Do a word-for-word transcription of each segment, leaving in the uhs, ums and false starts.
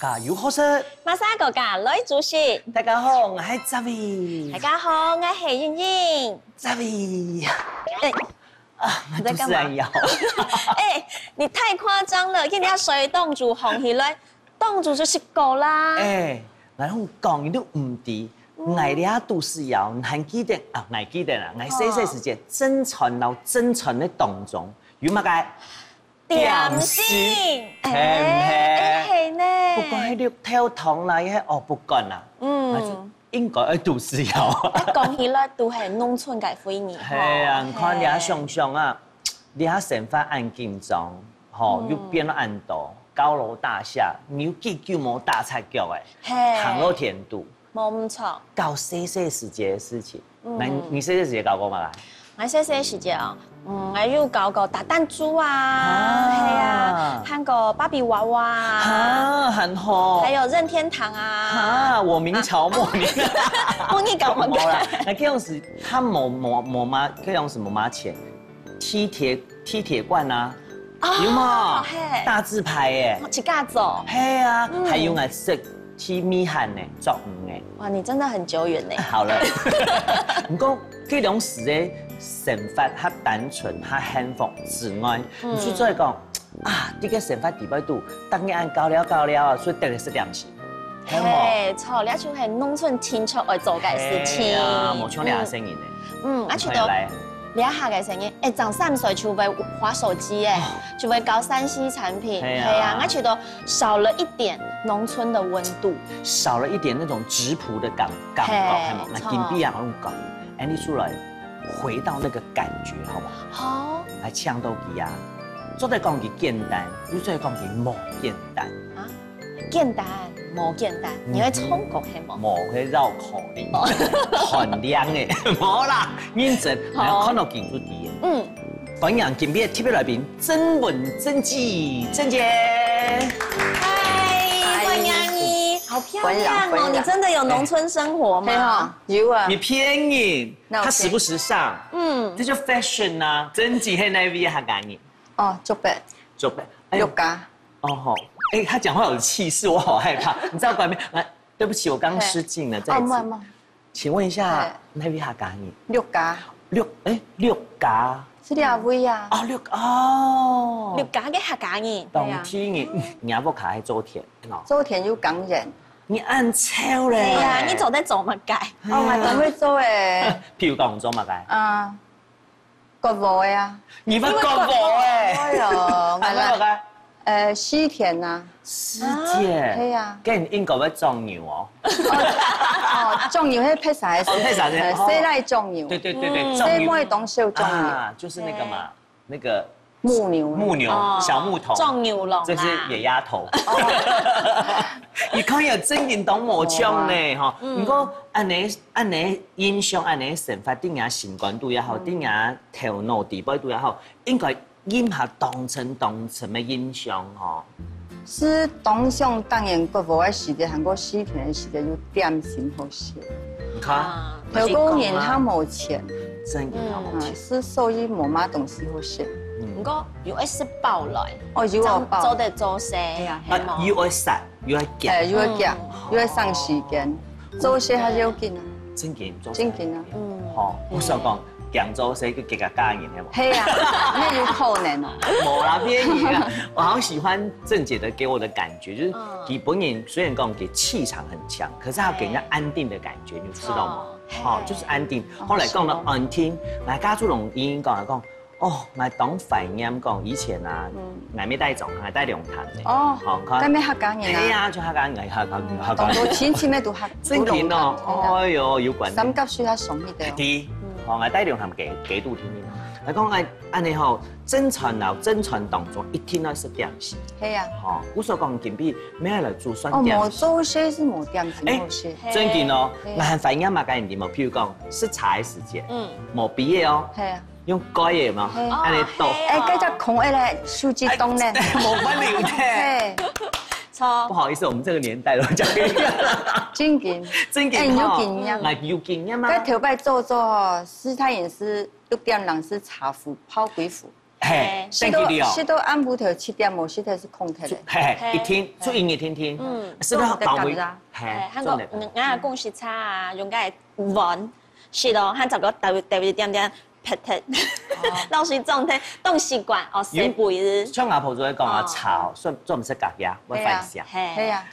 啊，有好食。馬上哥哥來主席。大家好，我係澤偉。大家好，我係英英。澤偉。哎，啊，你在幹嘛？肚屎枵。哎，你太誇張了，人家水當主紅起來，當主就食過啦。哎，𠊎同你講，你都毋知，𠊎這肚屎枵，你還記得啊？𠊎記得啦，𠊎細細時節，正餐摎正餐个當中，有麼个？ 點心。係毋係？哎，係呢。不管係綠豆湯啦，也係哦，不管啦，嗯，應該愛肚屎枵。哎，講起來都係農村个回憶吼。係啊，你看這想想啊，這生活恁緊張，吼，又變到恁多，高樓大廈，你有幾久無踏赤腳誒？係，行到田肚。 無毋著。搞細細時節个事情。嗯。你，你細細時節搞過麼个？𠊎細細時節哦，嗯，𠊎有搞過打彈珠啊，啊。係啊，還過芭比娃娃啊。啊，還好。還有任天堂啊。啊，我明朝末年。哦，你搞麼个？無啦，該樣時佢無，無，無麼，該樣時無麼錢，踢鐵，踢鐵罐啊。 哦，有無？係。大字牌耶。自家做。係啊，嗯。還有𠊎識踢米行呢，捉魚呢。哇，你真的很久遠呢。好了，毋過，該種時个生活較單純、較幸福之外，嗯。你就做講，啊，這个生活底背肚，逐日恁搞了搞了啊，所以逐日食點心。 係無？係，著，這就係農村親像愛做个事情。係啊，無像這下細人呢。嗯，嗯，啊，就到這下个細人，哎，正三歲就會滑手機，哎，哦。就會搞三C產品。係啊。係啊，啊，就到少了一點農村的溫度。少了一點那種質樸的感，感覺，係，係無？該著。今晡日啊，𠊎講，哎，你出來回到那個感覺，好不好？好。來嗆到佢啊，做得講佢簡單，又做得講佢無簡單。啊？ 簡單，無簡單，你會唱歌係無？無，該繞口令，哦。很亮誒，無啦，認真，好。來看到佢就知。嗯。歡迎今晡日特別來賓，曾文曾姊，曾姊。嗨，歡迎你，好漂亮哦！歡迎，歡迎。你真的有農村生活嗎？係哦，有啊。你騙人，哪有騙？他時不時上，嗯。這就fashion啊，曾姊係哪位客家人？哦，竹北。竹北，哎喲。六家。 哦吼，哎，他講話有氣勢，我好害怕。你知道關係嗎？來，對不起，我剛剛失敬了，再一次。哦，毋會，毋會。請問一下，嘿。哪位客家人？六家。六，哎，六家。係這位啊。哦，六，哦。六家个客家人。當地人，嗯，若屋下係做田，喏。做田又耕田。你恁臭咧。係啊，你做得做麼个？哦，𠊎當會做誒。譬如講，你做麼个？啊， 割禾个啊。你捌割禾誒？哎喲，啊，那個，呃，蒔田啊。蒔田。係啊。該你應該會種牛哦。哦，哦，種牛係別儕个事情，哦，別儕个，呃，哦。細倈種牛。對，對，對，對，嗯。種牛。細妹當少種牛。啊，就是那個嘛，對。那個牧牛。牧牛，哦，小牧童。種牛郎啦。這是野丫頭。哦。你看有真正當無像呢，哦。吼。嗯。不過，恁呢，恁呢印象，恁呢生活，在若心肝肚也好，嗯。在若 頭腦底背肚也好，應該印下當深當深个印象吼。係當想當然，割禾个時節，還過蒔田个時節，有點心好食。你看，啊，頭過年較無錢，真个較無錢。嗯，係所以無麼東西好食。嗯。毋過又愛食飽來，哦，又愛飽。正做得做事，係啊。係無？啊，又愛食，又愛行。哎，又愛行，嗯。又愛省時間，做事較要緊啊。真个，做事。真个啊。嗯。吼，嗯。我想講， 行做事去結个家人，係無？係啊，那有可能哦。無啦，騙你啦！我好喜歡鄭姐的給我的感覺，就是，嗯。佢本人雖然講佢氣場很強，可是他給人家安定的感覺，你知道嗎？哦，吼，係。就是安定。哦，後來講到安定，是哦。來，家族龍已經講來講，哦，來當懷念講以前啊，嗯。來沒帶粽，來帶涼湯的。哦，吼，看。該咩客家人啊？哎呀，就客家人，客家人，嗯，客家人。當多親戚咩都客，真的哦，都龍潭，真的。哎喲，有關係。三角水較鬆一點。對。 嗯。吼，𠊎帶兩項給，給肚聽聽。來講，哎，恁呢吼，正餐摎正餐當中一定愛食點心。係啊。吼，故所講今晡日愛來煮算點心。哦，無做事係無點心好食。哎，真个哦，係。𠊎還懷念麼个你知無？譬如講，食茶个時節，嗯。無杯个哦，係啊。用蓋个嘛，係。恁呢倒。哦，係哦。哎，該隻空个咧，手機動呢。哎，無法度咧。係。 錯。不好意思，我們這個年代都講這個。正經。正經吼。哎，你有經驗。哎，有經驗嗎？該頭擺做做吼，世大人係六點零係茶壺，泡幾壺。嘿，食到，食到暗晡頭七點無食，係空忒个。嘿，嘿，一定，就一日天天，嗯，食到飽為，嘿，還過，嗯，𠊎公司茶啊，用个碗，食咯，還差不多到到一點點，撇撇，老師種忒，當習慣哦，食肥日。像阿婆就會講啊，茶做做毋食隔夜，會反胃。係啊。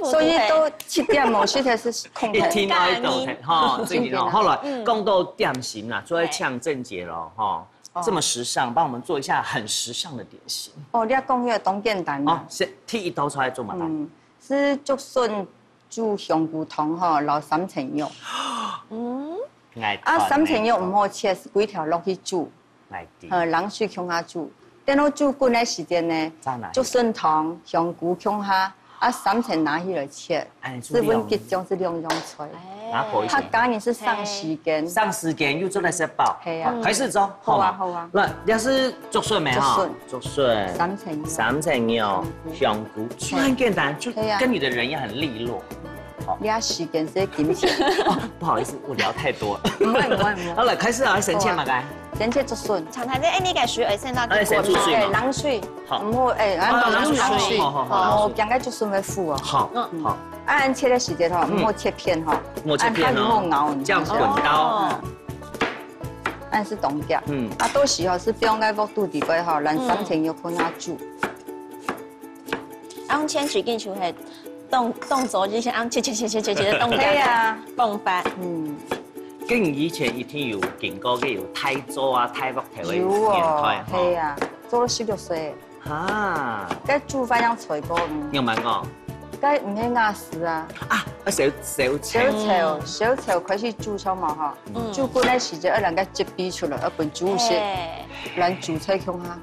所以到七點無食，係空忒。一定愛到忒，吼，正經哦。好了，講到點心啦，就愛請正姐咯，吼，這麼時尚，幫我們做一下很時尚的點心。哦，你愛講个當簡單啦。哦，係第一道菜做麼个？嗯，係竹筍煮香菇湯吼，摎三層肉。嗯，啊，三層肉毋好切，歸條落去煮。 來滴。呃，冷水共下煮。等到煮滾个時間呢，竹筍湯、香菇共下，啊，三層拿起來切，係分佢像係兩樣菜。拿火一點。客家人係省時間。省時間又做得食飽。係啊。好，開始做，好啊，好啊。來，這係竹筍無哈？竹筍。竹筍。三層肉。三層肉，香菇，就很簡單，就跟你的人一樣很利落。 好，你啊時間係金錢。哦，不好意思，我聊太多了。毋會，毋會，毋會。好了，開始啊，先切麼个？先切竹筍。長長个，哎，你个水，哎，先拿哎，先煮水嘛。哎，冷水。好。毋好，哎，啊，冷水。好，好，好。哦，驚該竹筍會苦哦。好，嗯。好。啊，恁切个時間吼，嗯。毋好切片吼。毋好切片哦。恁佢毋好咬，你這樣滾刀。哦。嗯。恁係當遽。嗯。啊，到時候係放該鑊肚底背吼，讓三層肉分佢煮。嗯。 用切水果就係動動作，就像用切切切切切切个動作。對啊。方法。嗯。該你以前一定有經過該有大灶啊、大鑊頭个年代哈。有哦，係啊，做到十六歲。哈。該煮飯樣菜過，嗯。你有買過？該毋係瓦斯啊。啊，啊，小小炒。小炒，小炒開始煮上嘛哈，嗯。煮滾个時節，愛人該汁飛出來，愛分煮熟，嘿。然後煮菜共下。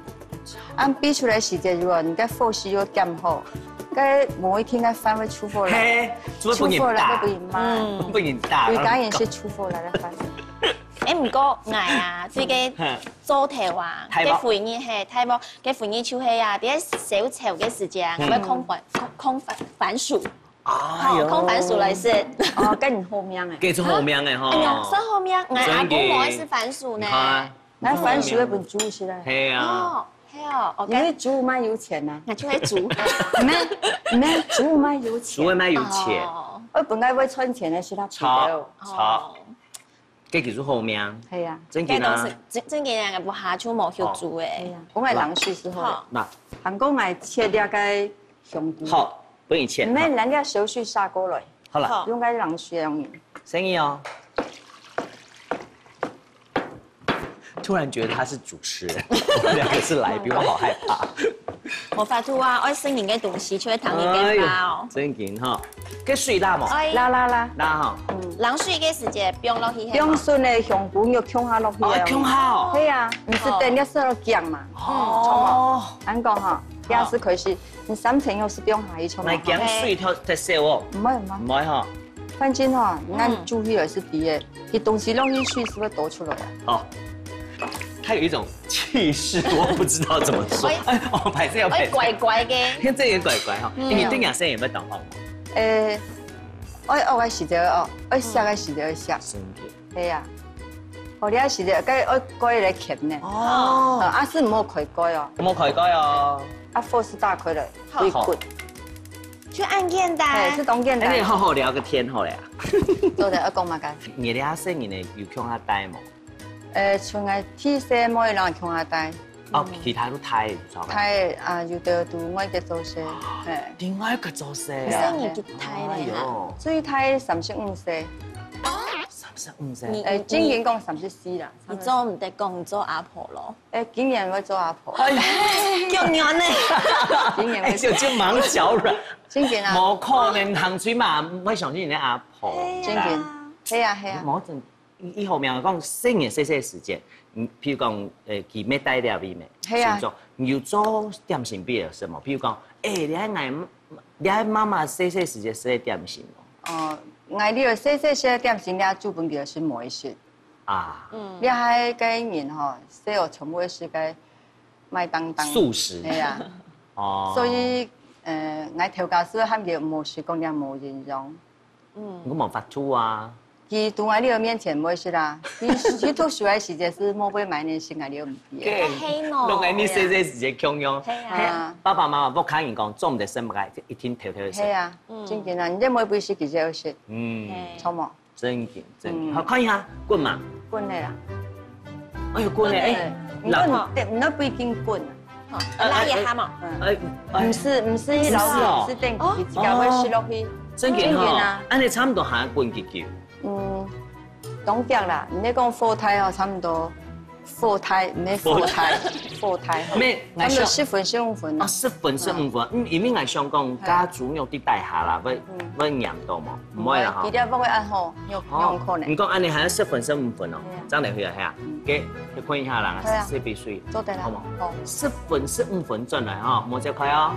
恁飛出來時節，如果你个火勢有減好，該無一定个飯會臭火來，嘿，就會分人打。臭火來會分人罵。嗯。分人打。有當然係臭火來个飯。哎，毋過𠊎啊，對該灶頭啊，大鑊。該回憶嘿，大鑊，該回憶就係啊，在小炒个時節啊，嗯。𠊎會囥番，囥，囥番，番薯。哎喲。吼，囥番薯來食。哦，該你好命哎。該係好命哎吼。哎呀，算好命，𠊎阿公無愛食番薯呢。真的。你看。 該番薯會分煮熟來。係啊。哦，係哦，OK。因為煮毋係有錢啊。那就會煮。毋係，毋係，煮毋係有錢。煮毋係有錢。哦。愛分該會賺錢个係佢煮个哦。炒，炒。哦。該叫做好命。係啊。正經啊。該都係，正，正經人个屋下就無曉煮个。係啊，講个冷水係好个。好。那。還過𠊎切了个香菇。好，分你切。毋係，人家燒水煠過來。好了。好。用該冷水用。生意哦。 突然覺得他是主持人，我們兩個是來賓，我好害怕。無法度啊，愛食人个東西就會聽人个話哦。哎喲，正經哈。該水辣無？哎。辣辣辣。辣哈。嗯。冷水个時節，放落去係無？放筍个香菇肉共下落去个。哦，共下哦。係啊，毋係等下時候薑嘛。哦。嗯，恁講哈，這下係開始，你三層肉係放下去，共下。來薑水調，調少哦。毋會，毋會。毋會哈。 反正吼，嗯。咱煮起來係知个，佢東西落去水係會倒出來啊。哦，他有一種氣勢，我不知道怎麼說。哎。哎，哦，歹勢哦，哎，歹勢。怪怪个。看這也怪怪哈。嗯。哎，你對人生有沒有導航？呃，愛學个時節哦，愛惜个時節愛惜。真的。係啊。哦，你个時節該愛蓋來囥呢。哦。啊，係毋好開蓋哦。毋好開蓋哦。啊，火係打開來，好。會滾。 就恁簡單。嘿，係當簡單。哎，你好好聊個天好了呀。做得愛講麼个？你這細人仔有共下戴無？呃，像𠊎第四妹人共下戴。哦，其他都大了，知道吧？大啊，有的都外國做事，嘿。另外一個做事啊。細人仔大了哈。哎喲。最大三十五歲。三十五歲。你，呃，你，今年講三十四啦。你做毋得講你做阿婆咯。 哎，今年會做阿婆。哎，夠軟呢。今年會做。哎，就，就忙腳軟。正經啊。無可能行出嘛，會相信你个阿婆。係啊。正經。係啊，係啊。無真，以後面講，細人細細時節，嗯，譬如講，呃，佢乜戴這位咩？係啊。所以說，你有做點心俾佢食無？譬如講，哎，你愛𠊎，你愛媽媽細細時節食个點心無？哦，𠊎這細細時節點心，你煮分佢食無愛食。 啊。嗯。這下个人吼，細人全部係个麥當當。素食。係啊。哦。所以，呃，𠊎頭家係喊佢毋好食，講這無營養。嗯。你講無法度啊。佢在𠊎兜面前毋會食啊。佢，佢讀書个時節係無會買零食，𠊎兜毋知个。對，該係喏。同𠊎兜細細時節共樣。係啊。係啊。爸爸媽媽屋下人講，做毋得食麼个，一定偷偷食。係啊，嗯。正經啊，你這無會食，佢就有食。嗯。係。著無？正經，正經。嗯。好，看一下，滾嘛。滾了啦。哎喲，滾了，哎，滾，老婆。對，毋好不一定滾啊。好，呃，拉一下嘛。嗯。哎，哎，毋係，毋係，毋係哦。老師，係等佢自家會食落去。哦。正經哦。正經啊。恁樣差毋多還滾幾久？嗯，當遽啦，你講火大哦，差毋多火大，毋係火大，火大吼。咩，差毋多十分、十五分哦，啦。十分、十五分。嗯，因為𠊎想講，係。加豬肉在底下啦，會，嗯。會黏到無？毋會啦吼。佢這會恁好，有，哦，有可能。你講恁樣還要十分、十五分哦，係啊。這樣就可以了，係啊。嗯。給，給睏一下啦，係啊。洗鼻水，做得啦。好無？好。十分、十五分轉來吼，莫走開哦。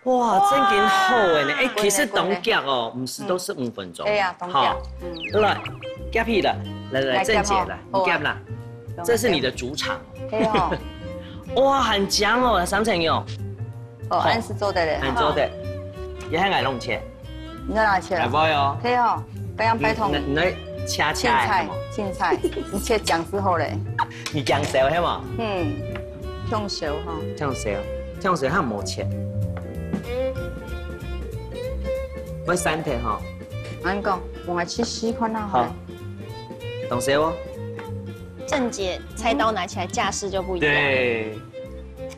哇，正經好誒呢！哎，哇，其實當遽哦，毋係都十五分鐘。嗯。對呀，當遽。好，嗯。來，夾起來，來來，來，正姐來，好啊。你夾啦。好啊。這是你的主場。係哦。哇，很香哦，三層肉。哦，好。恁樣係做得嘞。恁樣做得。也還愛弄切。 你在哪切？哎，會哦。可以哦，這樣拜託你。你，你來切切，凊彩，係無？凊彩，你切薑絲好嘞。你薑絲係無？嗯，忒少吼。忒少，忒少，還無切。會散忒吼。恁樣講，𠊎試試看啊。好。當少哦。正姐菜刀拿起來架勢就不一樣。對。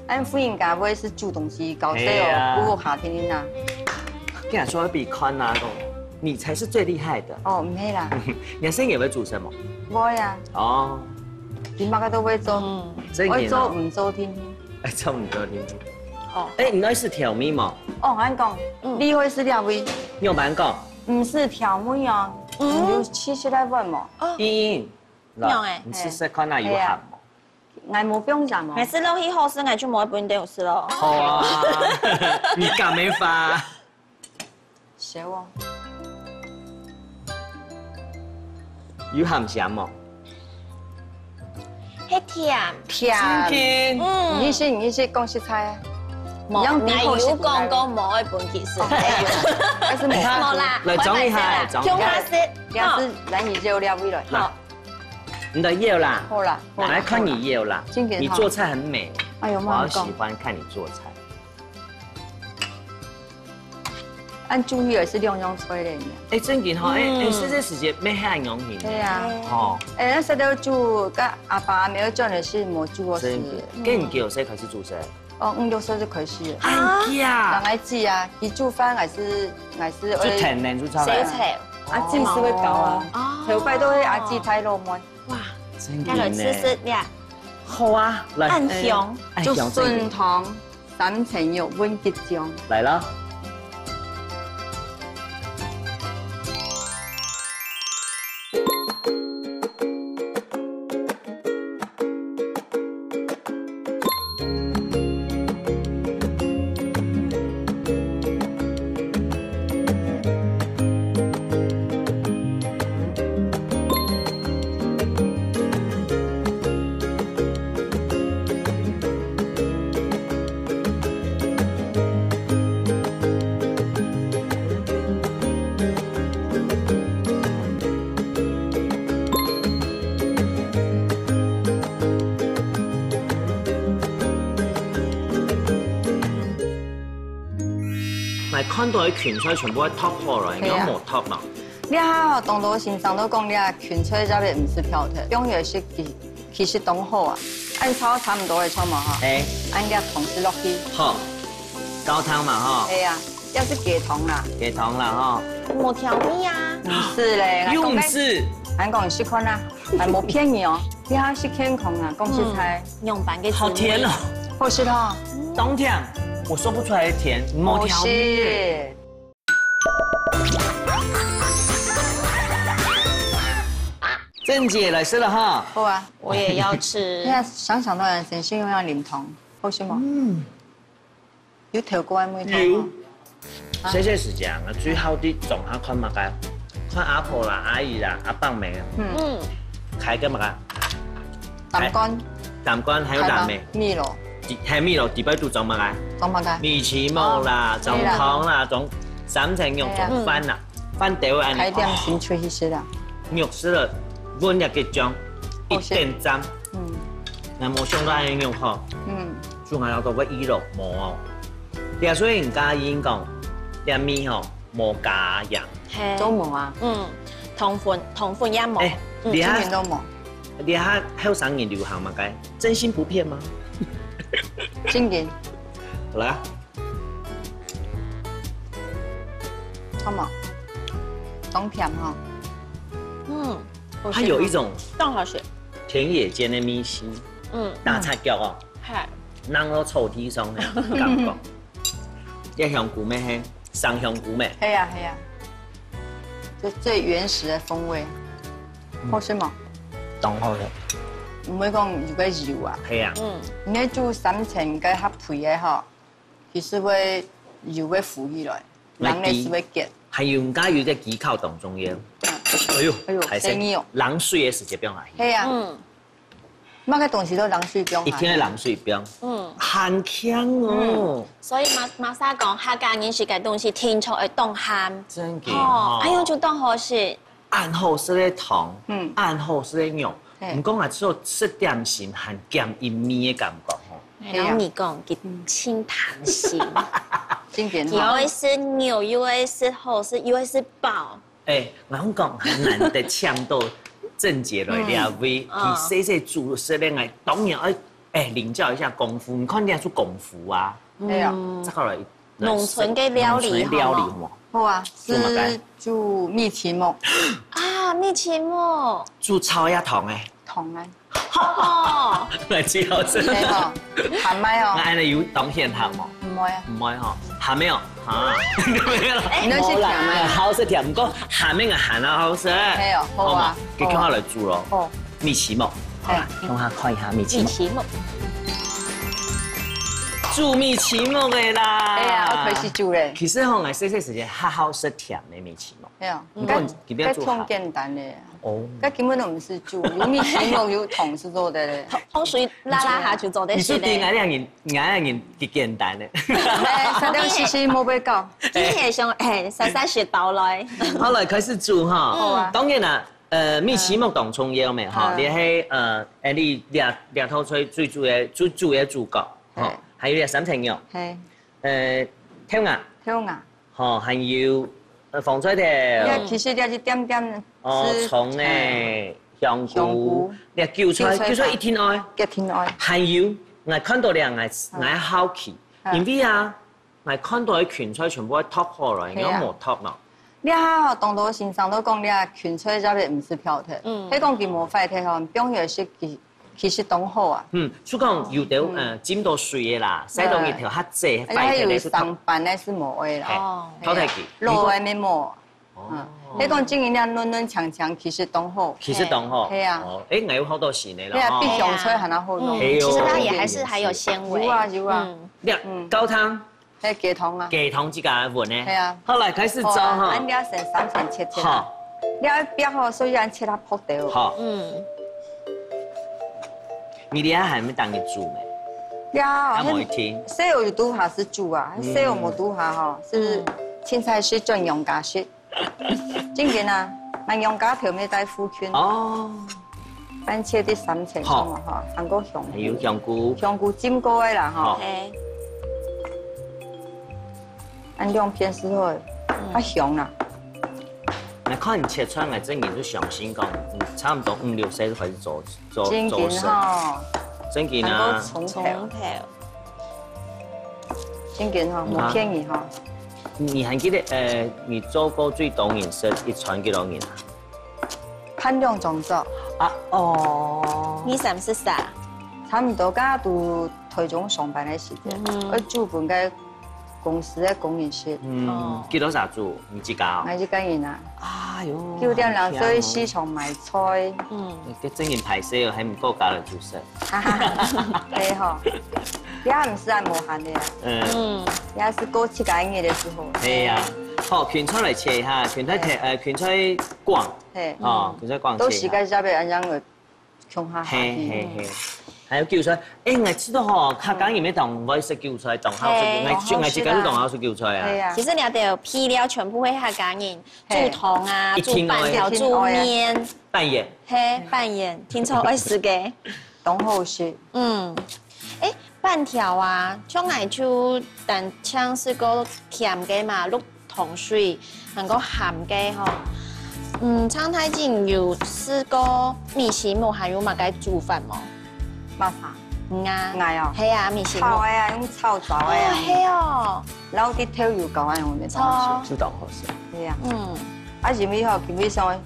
恁婦人家會係煮東西，搞笑哦，係啊。顧屋下天天啊。跟你說，比看啊，你才是最厲害的。哦，毋係啦。你阿先生也會煮什麼？會啊。哦。佢麼个都會做。嗯。真的哦。會做毋做定定。哎，做毋做定定。哦。哎，你愛食調味無？哦，𠊎講，嗯。你會食調味。你有蠻講。毋係調味哦，嗯。你有試食來聞無？哦。嗯。來，仰般？你試食看啊，有鹹無？係啊。 𠊎無放鹽哦。𠊎食落去好食，𠊎就無愛分你食咯。好啊，你敢沒法？少哦。有鹹鹹無？係甜。甜。真的？嗯。你意思，你意思講實在啊？無，你讓你好食，𠊎有講過無愛分佢食。哦，還有，還是無。無啦，來裝一下，來裝一下。共下食。這樣子，來，你就料理了。好。 你的肉啦，好啦，好啦，來看你肉啦，真的哈。你做菜很美，哎喲，我好喜歡看你做菜。恁注意也係兩樣菜咧呢。哎，真的哈，哎，哎，嗯。係這時節沒遐容易呢。對啊。哦。哎，該時候煮，跟阿爸阿姆轉來係無煮過事。真的，嗯。該你幾多歲開始煮菜？ 哦，五六歲就開始了。啊？恁遽啊？人愛煮啊，佢煮飯還係，還係就天然就出來。小菜。啊，煮係會搞啊。哦。頭擺都係阿姊帶老妹。哇，真的呢。來，來，試試呀。好啊，來。恁香。哎，恁香，就順堂三層肉搵桔醬。來了。 𠊎看到个芹菜全部愛剁好了，你有無剁嘛？係啊。這下吼，當多先生都講這芹菜這邊毋使挑忒，用个係其，其實當好啊。恁炒差毋多个，著無吼？哎。恁這糖水落去。好，高湯嘛吼。係啊，這係雞湯啦。雞湯啦吼。無調味啊。毋係咧，又毋係。𠊎講你試看啊。 哎，無騙你哦，你還係健康啊，講實在。嗯，仰般个滋味？好甜哦。好食哦。當甜，我說不出來的甜，無調味。好食。珍姐來食了哈。好啊。我也要吃。你看，想想都很神奇，因為要啉湯，好食嗎？嗯。 有調過个味道嗎？有。啊。細細時節啊，最好在莊下看麼个，看阿婆啦、阿姨啦、阿伯姆啊，嗯。嗯。開个麼个，擔乾。擔乾還有擔咩？開嗎？米咯。係米咯，底背肚裝麼个？裝麼个？米篩目啦，裝湯啦，裝三層肉，裝飯啦，飯底會恁樣。開點心出去食啦。肉絲了，搵一个醬，一點醬。嗯。那無想到恁樣肉吼，嗯。煮下到會一肉無哦。對啊，所以人家人講，這米吼，無加鹽。係。都無啊。嗯，糖分，糖分也無。哎，嗯。你看，今年都無。你看後生人流行麼个？真心不騙嗎？正經。好啦。好無？當甜吼。嗯，它有一種當好食。田野間的米篩，嗯，打赤腳哦，係，弄到草地上的感覺。這香菇咩係？生香菇咩？係啊，係啊，就最原始的風味，好食無？當好食。毋會講有个油啊。係啊。嗯。你愛煮三層个合配个吼，其實會油會浮起來，人類係會結。還有人家有个技巧當重要。哎喲，哎喲，還係生意哦。冷水个時節放下去。係啊。嗯。 麼个東西都冷水放下去。一定愛冷水放。嗯。還強哦。嗯。所以馬，馬上講，客家人食个東西，定著愛當鹹。真个哦，哦。恁樣就當好食。恁好食个湯，嗯。恁好食个肉，係。毋過啊，只有食點心還減一味个感覺吼。係啊。然後你講，佢清淡心。正經吼。又愛食肉，又愛食好食，又愛食飽。 哎，𠊎同你講，還難得請到鄭姐來這位，嗯。佢細細煮食个，𠊎當然愛，哎，領教一下功夫。你看人家做功夫啊，係啊。再過來，農村个料理，農村料理好無？好啊，做麼个？係煮米篩目。啊，米篩目。煮炒也糖哎。糖啊。 哦。來，最好食。係吼，鹹个哦。該恁樣有當鹹鹹無？毋會啊。毋會吼，鹹个哦，哈。哎，你愛食甜个啊？無啦，好食甜，毋過鹹个還較好食。係哦，好啊，好嘛，繼續下來煮咯。好。米篩目，好啦，哎。共下看一下米篩目。米篩目。煮米篩目个啦。哎呀，愛開始煮咧。其實吼，𠊎細細時節較好食甜个米篩目。 係啊，毋過佢，佢毋愛煮鹹。該，該當簡單个。哦。該根本都毋使煮，有米篩目有糖就做得咧。糖，糖水拉拉下就做得食咧。你是對𠊎兩人，𠊎兩人幾簡單咧。哎，三條細細莫被搞。今日想，哎，三三十刀來。好，來開始煮哈。好啊。當然啦，呃，米篩目當重要咩哈，嗯。你係，呃，哎，你這，這道菜最主要，最主要主角，哈，嘿。還有這三層肉。嘿。呃，豆芽。豆芽。 吼，還有，呃，紅菜頭。這其實這一點點哦，係，蔥呢，嗯，香菇，香菇，這韭菜，韭菜花，韭菜一定愛。一定愛。還有，𠊎看到這，𠊎，嗯。𠊎好奇，嗯。因為啊，𠊎看到个芹菜全部愛剁好來，係啊。你有無剁喏？這下吼，當多先生都講這芹菜這邊毋使漂脱，嗯。係講佢無壞忒吼，放下去佢 其實當好啊。嗯，就講有兜，嗯。呃，浸到水个啦，曬到日頭較濟，哎，壞忒个就淘，還有上班个係無愛啦。嘿，哦。淘汰去。老个乜無。哦。嗯，你講今年這嫩嫩青青，其實當好。其實當好。嘿啊。哦，哎，𠊎有好多新个啦，嘿啊，吼。比香菜還要好用。嗯，係哦。其實它也還是還有纖維。有啊，有啊。嗯。這，嗯。高湯， 係雞湯啊。雞湯自家搵个。係啊。好，來，開始做哈。好啊，恁樣先三層切切啊。好。你愛煏吼，所以恁切下薄兜。好。嗯。你這下還沒當佢煮呢？呀，還無一定。細有煮下係煮啊，嗯。細有無煮下吼，係，嗯。凊彩食轉娘家食。 正經啊，恁樣加調味在附近。哦。番茄的三層好。哈，還過香菇。還有香菇。香菇浸過个啦，哈。好。嘿。恁兩片係好，嗯。較香啦。𠊎看你切出來，𠊎真个就相信講，嗯，差不多五六歲就開始做，做，正經哈。做事。正經啊。還過從頭。從頭。 真个吼，你看。無騙你吼。你還記得，呃，你做過最多人食一餐幾多人啊？辦兩張桌。啊，哦。二三十儕。差毋多，該下在台中上班个時節，嗯哼。愛煮分該公司个工人食。嗯，哦。幾多儕煮？你自家哦？𠊎一個人啊。哎喲，九點零，好香哦。所以市場買菜。嗯。該真个歹勢哦，還毋夠加了煮食。 哈哈，對吼，也毋係恁無閒个啊，嗯。嗯。也係過自家个日个時候。係啊，好，芹菜來切一下，芹菜切，嘿。呃，芹菜梗，嘿。哦，芹菜梗切一下。都係該隻个恁樣个共下下去。嘿，嘿，嘿。還有韭菜，欸，𠊎知道吼，客家人乜當會食韭菜，當好食，嘿。𠊎，𠊎自家都當好食韭菜啊。係啊。其實你兜配料全部係客家人，嘿。煮湯啊，一定愛。煮粄條，煮麵。粄圓。嘿，粄圓，聽說愛食个。當好食。嗯，欸，粄條啊，像𠊎就單淨食過鹹个嘛，淥 糖水，還過鹹个吼。嗯，常大人有試過米篩目還有麼个煮法無？麼儕？嗯啊。𠊎哦。係啊，米篩目。炒个啊，用炒燥个啊。哦，係哦。然後滴豆油膏啊，用个炒。就當好食。係啊。嗯。啊，因為吼，基本上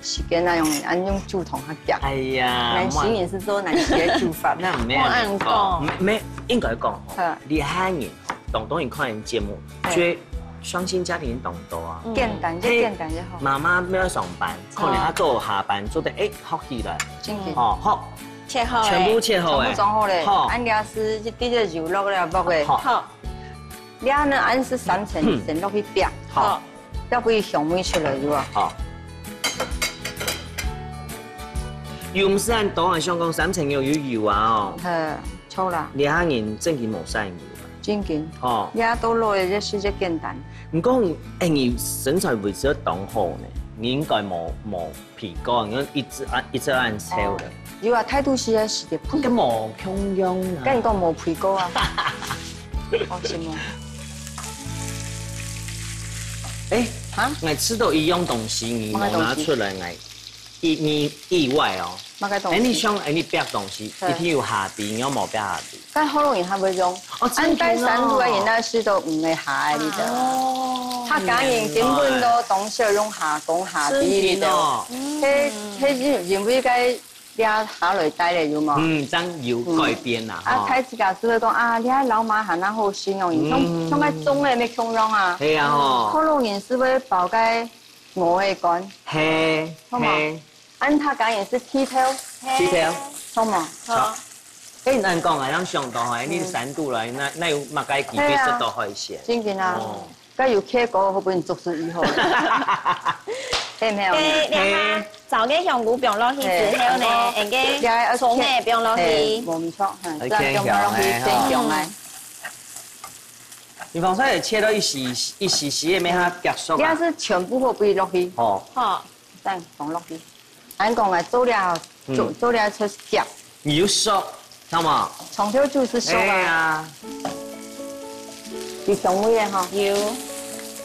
時間啊，用，恁用煮湯較遽。哎呀，南西人係做南西个煮法。那毋係恁樣講。毋係，應該講吼，好。你客人吼，當多人看人節目，嘿。覺得 雙薪家庭當多啊。簡單，就簡單就好。媽媽乜愛上班，可能佢做下班，做得，欸，學起來。真个。哦，學。切好个。全部切好个。全部裝好咧。好。恁樣係一滴仔油落了，落个。好。好。你恁樣係三層先落去煸。好。要不然香味出來有啊。好。油毋係恁多啊，想講三層肉有油啊哦。係。 著啦。這下人正經無使油啊。正經。吼。這都落个，這係最簡單。毋過，欸，你身材維持得當好呢，你應該無，無肥過，你看一直恁，一直恁瘦个。哦。有啊，態度係愛時間。跟無共樣啊。跟你講無肥過啊。哦，係無？欸，哈？𠊎知道一樣東西，你無拿出來，麼个東西？ 𠊎意，意，意外哦。麼个東西？欸，你像，欸，你煏東西，係。一定有下皮，你有無煏下皮？該學老人較會用。哦，真个哦。恁大山肚个人，該係都毋會下个，你知道嗎？哦，客家人根本都當少用下工下皮，你知道嗎？真个哦。該，該因，因為該這下來帶个有無？嗯，正有改變啦，嗯。啊，吼。大自家係會講啊，你看老媽還恁好形容，嗯。像，像該種个乜共樣啊。係啊，吼。學老人係會包該 鵝个肝。係，好無？係。恁客家人係剃頭。剃頭。好無？好。欸，恁講啊，恁想到吼，你山肚來，哪，哪有麼个機會食到海鮮？係啊。真个啊。哦。該有客家好分你做事以後。係毋係？對，然後，係。找个香菇放落去之後呢，係。然後，人个蔥也放落去。係，無毋著，嗯，OK，這樣放落去，好，係，好。先放來。 你放出來切到一絲一絲絲个，免佢結束啊。這係全部會不會落去？好。好。等放落去。恁講啊，做了，嗯。做，做了出夾。你有熟，知無？長條就係熟啊。哎呀。有香味个吼。有。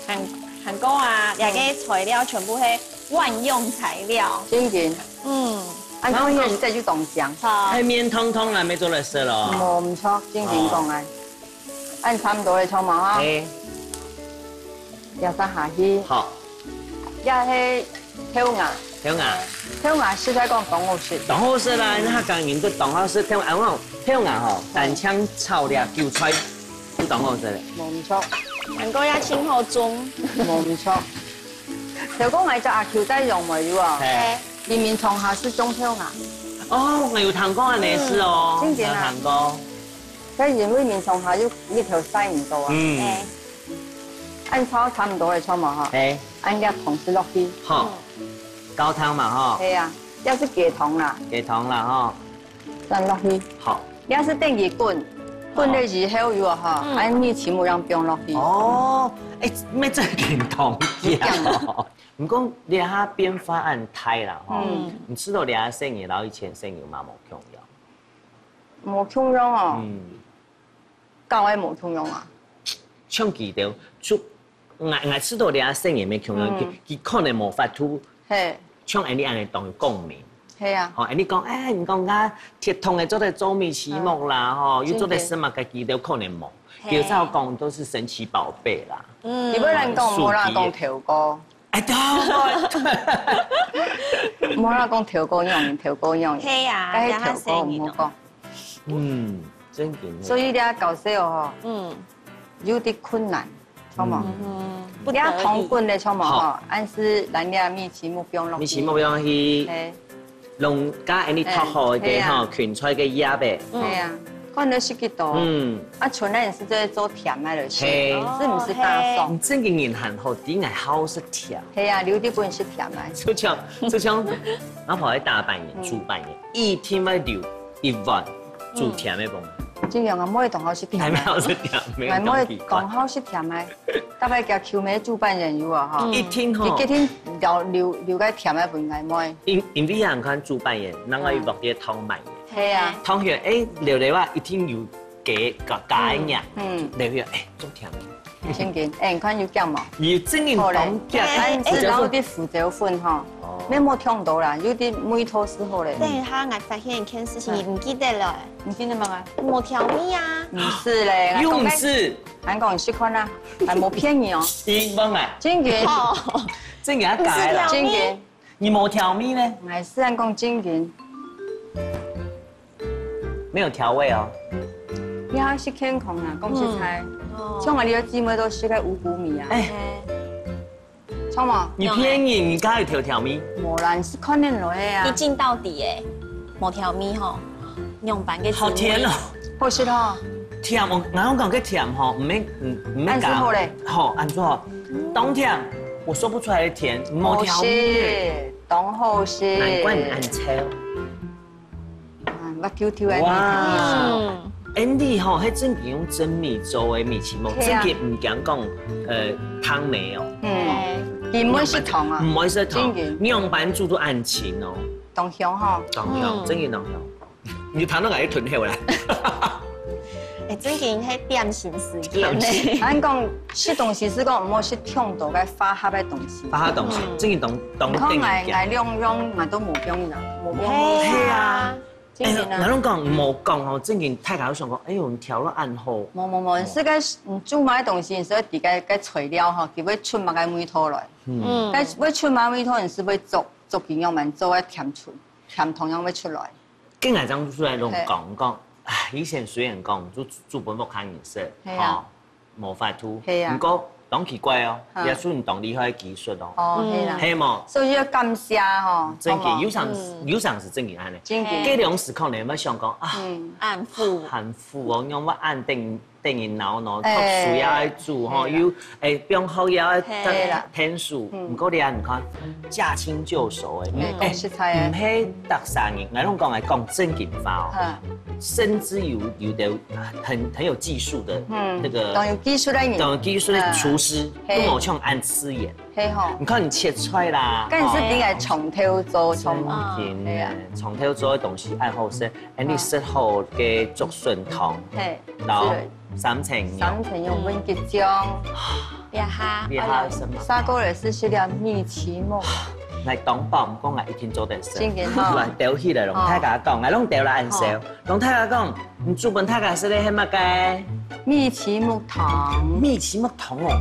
還，還過啊，這个材料全部係萬用材料。真个。嗯。啊，當然這就當香。好。係面通通啊，愛做來食咯。無毋著，真个講啊。哦。 恁差毋多个，著無吼？係。這下下去。好。這係豆芽。豆芽。豆芽實在講當好食。當好食啦，嗯。客家人都當好食豆芽，啊，我豆芽吼，嗯。單淨炒這韭菜，就當好食咧。無毋著。還過也盡好種。無毋著。頭過𠊎隻阿舅在用無有啊？係。佢眠床下係種豆芽。哦，𠊎有聽過恁樣个事哦，嗯。真个啊。有聽過。 該因為眠床下有日頭曬毋到啊。嗯。哎。恁炒差毋多个，著無吼？哎。恁个糖水落去。好。高湯嘛吼。係啊，這係雞湯啦。雞湯啦吼。放落去。好。這係等佢滾，滾了以後有啊吼，嗯。恁米篩目正放落去。哦，哎，乜真緊湯一樣哦。毋過這下變化恁大啦吼，嗯。你知道這下細人摎以前細人嘛無共樣。 無共樣哦。嗯。教个無共樣啊。像佢兜，就，𠊎，𠊎知道這細人乜共樣，嗯。佢，佢可能無法度，嘿。像恁樣恁樣當有共鳴。係啊。吼，恁樣講，哎，你講啊，鐵桶个做得做米篩目啦，嗯。吼，又做得食麼个，佢兜可能無。嘿。佢兜講都係神奇寶貝啦。嗯。基本上講，無啦，講頭哥。 哎，對，對。無啦，講頭哥樣，頭哥樣。係啊，該係頭哥，毋好講。嗯，真个。所以你愛搞笑哦，嗯。有點困難，著無？嗯，不得已。你愛通滾个，著無？好。吼，恁樣係拿這米篩目放落去。米篩目放落去。嘿。 弄加恁樣托好个吼，哎，係啊。芹菜个葉仔。嗯。係啊，看你食幾多。嗯。啊，像𠊎係做，做甜个來食，係。係毋係打爽？哦，係。你真个人還好，知𠊎好食甜。係啊，留點分食甜个。就像，就像，阿婆愛打粄圓，嗯。煮粄圓，一定愛留一碗，煮甜个飯。盡量啊，妹當好食甜个。還沒有是甜个，俺妹當好食甜个。大概佢求美主辦人有啊哈。一定吼。佢決定留留留个甜个分俺妹。因因為人看主辦人，人愛落个湯滿个。係啊。湯圓，哎，留留啊，一定有加加加一點。嗯。留留，哎，做甜个。 正經，哎，你看有講無？你正經當講，哎，哎，哎，然後啲胡椒粉吼，哦。免莫忒多啦，有啲味道係好咧。等一下，𠊎發現一件事情，哦。你毋記得了。你記得麼个？無調味啊。毋係咧，又毋係。俺講你試看啊，還無騙你哦。你問啊？正經。哦。正經啊，改啦。毋係調味。正經。你無調味呢？𠊎係俺講正經。 沒有調味哦。你還食健康啊，講實在，嗯。哦。像𠊎這个姊妹都食个五穀米啊。哎。像無？你騙人，你家有調調味？無啦，你係看恁來个啊。一鏡到底欸，無調味吼，仰般个滋味？好甜哦。好食吼。甜，我，我講个甜吼，毋免，毋，毋免加。恁樣好咧。好，恁樣好。當甜，我說不出來的甜，無調味。好食，當好食。難怪你恁臭。 啊，滑溜溜个米。哇。嗯。Andy吼，係正經用砧米做个米篩目，係啊。正經毋驚講，呃，糖味哦。嗯，根本係糖啊。毋會係糖，正經。仰般煮都恁清哦。當香吼。當香，嗯。正經當香。你糖都愛吞下來。哎，正經係點心時間呢。點心。俺講食東西係講毋好食忒多个化學个東西。化學東西，嗯。正經當，當你看𠊎，𠊎兩樣𠊎都無放啦，無放。係啊。 正經啊。哎，𠊎攏講無講哦，正經大家都想講，哎喲，你調到恁好。無無無，哦。係該，嗯，煮麼个東西，所以知該，該材料吼，佢會出麼个味道來。嗯。該會出麼个味道，你係會做，做佢樣般，做个甜出，甜同樣會出來。跟𠊎這樣出來攏講，講，哎，以前雖然講煮，煮分屋下人食，係啊。吼， 無法度。係啊。毋過當奇怪哦，哈。這係你當厲害个技術哦。哦，嗯。係啦。係無？所以要感謝吼，正經，好無？有常，嗯。有常係正經恁呢。正經。該兩時可能有想講啊，嗯。恁苦。恁苦哦，仰會恁等，等人惱惱，哎。讀書也愛煮吼，係啦。又，哎，放學也愛係啦。讀，讀書。嗯。毋過你啊，你看，駕輕就熟哎。哎，哎，講實在个。毋係逐儕人，𠊎攏講來講正經話哦。哈。甚至有，有的 很，很有技術的，嗯，那個，當有技術个人。當有技術个廚師，嗯。係。都無像恁自然。係吼。你看你切菜啦，該係應該從頭做，從，哦。正經个，係啊。從頭做个東西恁好食，恁你食好个竹筍湯，係。然後三層肉。三層肉搵桔醬。嗯。這下，這下係麼个？煞過來係食了米篩目。𠊎當飽，毋過𠊎一定做得食。正經吼。來，兜起來，摎大家講，𠊎攏兜了恁少。好。 摎大家講，你煮分大家食个係麼个？米篩目湯。米篩目湯哦。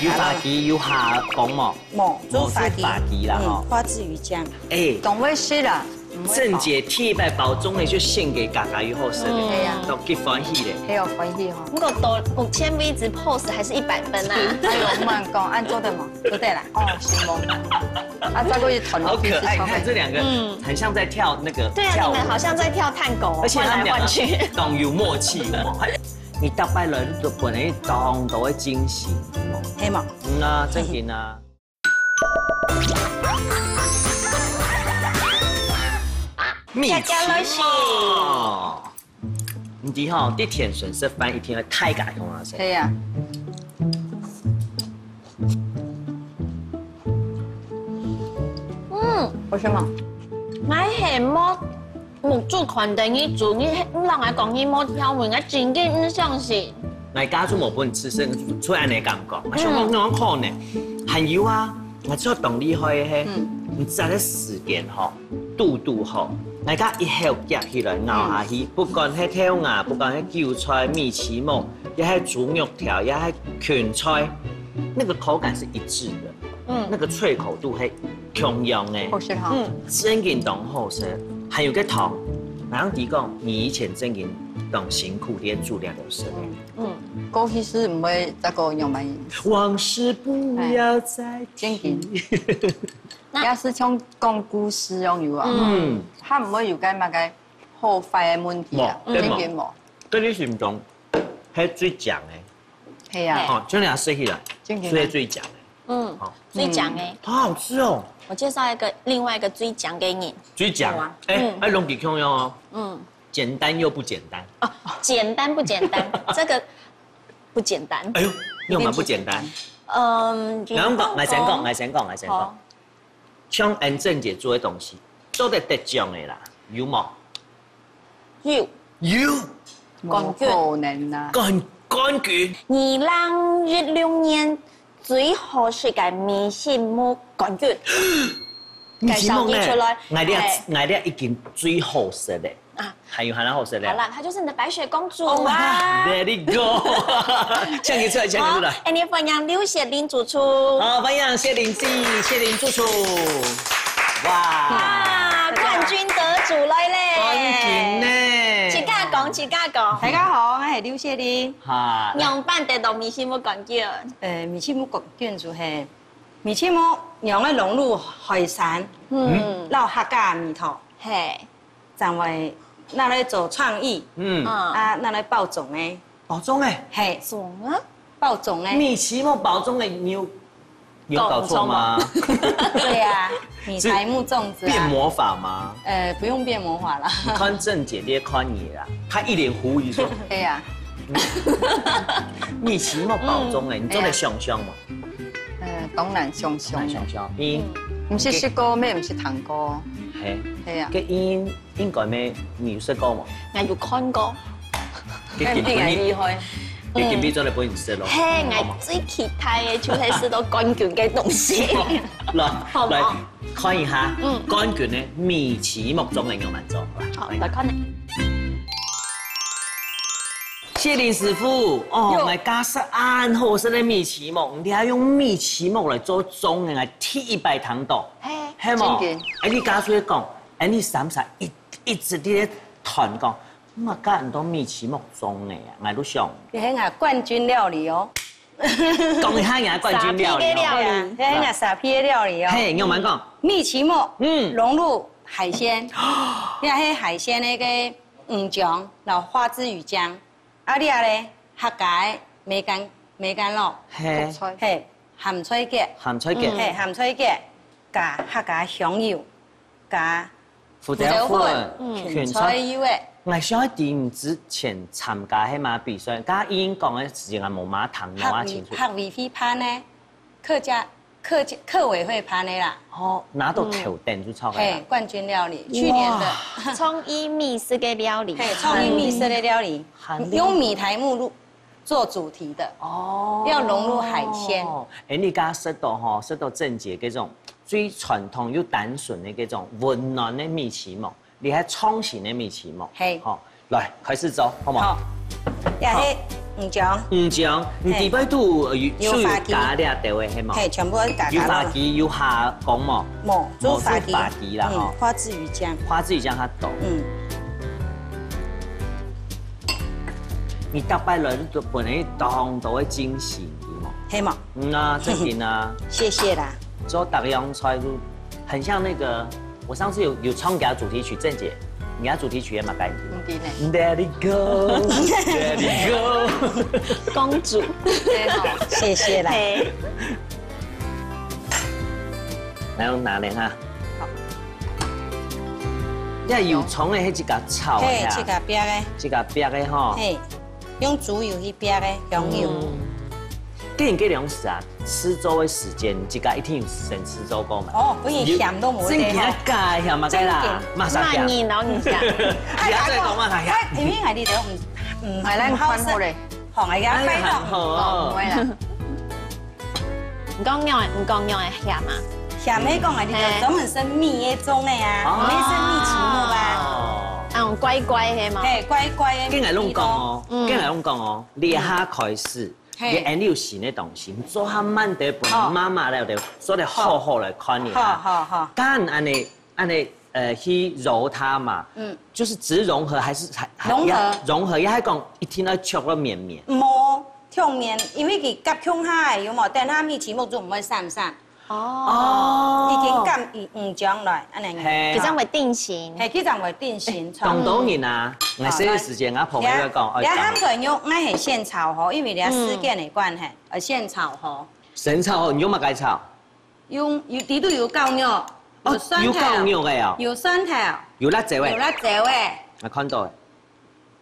有花枝，有蝦公無？無，無，做花枝。做花枝啦，嗯，吼。花枝魚醬。哎。當會食啦，毋會飽。正經第一擺包粽仔就獻給家家，又好食个，嗯。係啊。都幾歡喜咧。係哦，歡喜吼。毋過到目前為止，pose還是一百分啊。哎喲，毋好恁講，恁做得無？做得啦。哦，承蒙。啊，再過去團隊去吃炒飯。好可愛，你看這兩個，嗯。很像在跳那個，對啊，跳舞。你們好像在跳探戈哦，而且他們兩個換來換去。當有默契，有沒有？ 你逐擺來，你都分人當多个驚喜，有無？係無？嗯啊，正經啊。蜜奇莫。你知吼，在天順食飯一定愛大家共下食。係啊。 嗯。為什麼？𠊎係無目珠看等你煮，你，你摎𠊎講你無調味，𠊎真个毋相信。𠊎家就無分你試食，出來恁樣感覺，𠊎想講，嗯。仰可能？還有啊，𠊎做當厲害个係，嗯。你這个時間吼，堵堵好，大家一口夾起來咬下去，不管係豆芽，不管係韭菜、米篩目，也係豬肉條，也係芹菜，那個口感是一致的，嗯，那個脆口度係共樣的，好食哈。嗯，正經當好食，還有個糖，人家講你以前正經當辛苦，你煮了就食了。嗯，過去是毋會再過樣般。往事不要再提。正經。 也是像講故事樣有啊。嗯，佢毋會有該麼个好壞个問題啊，無，對無。正經無。在你心中，係最靚个。係啊，吼，就你食起來，正經啊。係最靚个。嗯，吼，最靚个。好好吃哦。我介紹一個另外一個最靚个人。最靚，有啊。哎，嗯，愛攏佢共樣哦。嗯，簡單又不簡單。哦，簡單不簡單？這個不簡單。哎喲，你有蠻不簡單。嗯，然後講，𠊎先講，𠊎先講，𠊎先講。好。 像恁正經做个東西，做得得獎个啦，有無？有。有。冠軍。無可能啊。冠，冠軍。二零一六年最好食个米篩目冠軍。米篩目呢？介紹佢出來。𠊎這，哎。𠊎這已經最好食了。 啊。還有還好食了。好啦，她就是你的白雪公主啊。Oh my god, there you go。請你出來，請你出來。好，哎，你歡迎劉雪玲主廚。好，歡迎雪玲姐，雪玲主廚。哇。啊，冠軍得主來咧。冠軍呢？自家講，自家講。大家好，我係劉雪玲。哈。仰般得到米篩目冠軍？呃，米篩目冠軍就係，米篩目用个龍肉海產，嗯，摎客家味道。嘿。 正會拿來做創意，嗯。啊，拿來包粽仔。包粽仔？嘿。粽啊？包粽仔。米篩目包粽仔，你有，有搞錯嗎？對啊，米篩目粽子啊。變魔法嗎？呃，不用變魔法啦。你看正經，你也看你啦，她一臉狐疑說，對啊。米篩目包粽仔，你做得想像嗎？ 呃，當難想像。當難想像，因毋識食過，乜毋識聽過。嘿，係啊。該應，應該乜，你有食過無？𠊎有看過。該今晡日，該今晡日做得分你食咯。嘿，𠊎最期待个就係食到冠軍个東西。來，好無？來，看一下，嗯。冠軍个米篩目粽个仰般做，來，好，來看。來看呢。 雪玲師傅，哦，有。𠊎家食恁好食个米篩目，你還用米篩目來做粽仔，𠊎第一擺聽到。嘿，係無？正經。哎，你家屬講，哎，你三儕一，一直在談講，麼个恁多米篩目粽仔啊，𠊎都想。這係𠊎冠軍料理哦。講一下人家冠軍料理哦。沙皮个料理。對啊，這係𠊎沙皮个料理哦。嘿，你有沒有講？米篩目，嗯。融入海鮮，這係海鮮个魚醬，然後花枝魚醬。 啊，這咧，客家个梅干，梅干咯。嘿。覆菜。嘿，鹹菜結。鹹菜結。嗯。嘿，鹹菜結，加客家香油，加胡椒粉，胡椒粉，嗯。芹菜油仔。𠊎想愛知你之前參加係麼个比賽，剛剛英講个時間𠊎無麼个聽，無麼个清楚。客委，客委會辦个，客家 客，客委會辦个啦。哦，拿到頭等就著个啦。嘿，冠軍料理，去年的。哇。創意米食个料理。嘿，創意米食个料理，很厲害。用米苔目做主題的，哦。要融入海鮮。哎，你剛剛食到吼，食到正經這種最傳統又單純个這種溫暖个米篩目。 你還創新个米篩目。嘿。好，來，開始做，好無？好。這係魚醬。魚醬，你底背肚有，有，有花枝。加這兜个，係無？嘿，全部都加，有花枝，有蝦公無？無，無，就花枝。就花枝啦，嗯，吼。花枝魚醬。花枝魚醬較多。嗯。你逐擺來都分人當多个驚喜，有無？係無？嗯啊，正經啊。謝謝啦。做逐樣菜都很像那個 我上次有，有唱佢个主題曲，鄭姐，你个主題曲也蠻感人的。毋知呢。Let it go，Let it go。公主。對吼。謝謝啦。嘿。來，我拿來哈。好。這有蔥个，係自家炒个啊。嘿，自家煏个。自家煏个吼。嘿。 用豬油去煏个香油。嗯。該你這兩時啊，試做个時間，你自家一定有先試做過嘛？哦，分佢鹹都無得吼。正經个鹹啊，該啦，正經。麼儕鹹？罵你，然後你講。你還在講麼儕鹹？哎，因為𠊎裡頭毋，毋，哎，咱看好咧。好，哎呀，哎，拜託。好哦。哦，毋會啦。你講仰仔，你講仰仔鹹啊？鹹係講啊，你就專門食米个種个啊，毋係食米篩目啊。哦。啊，乖乖个嘛。嘿，乖乖个。跟𠊎攏講哦，嗯。跟𠊎攏講哦，這下開始，嘿。你恁有新个東西，你做下慢點，分媽媽了，做得好好來看你哈。好，好，好。當然恁呢，恁呢，呃，去揉它嘛，嗯。就是只融合還是還，還融合。要融合，也還講一定要搓到綿綿。無，搓綿，因為佢夾共下个，有無？等下米篩目就毋會散散。 哦，已經敢已，嗯，將來，恁樣。嘿。佢正會定型。嘿，佢正會定型。當多人啊，𠊎細个時節，𠊎朋友講，哎，你鹹菜肉，𠊎係先炒好，因為你時間个關係，呃，先炒好。先炒好，你用麼个炒？用，有，裡肚有絞肉，哦，有蒜頭，有絞肉个哦。有蒜頭，有辣椒个。有辣椒个。𠊎看到个。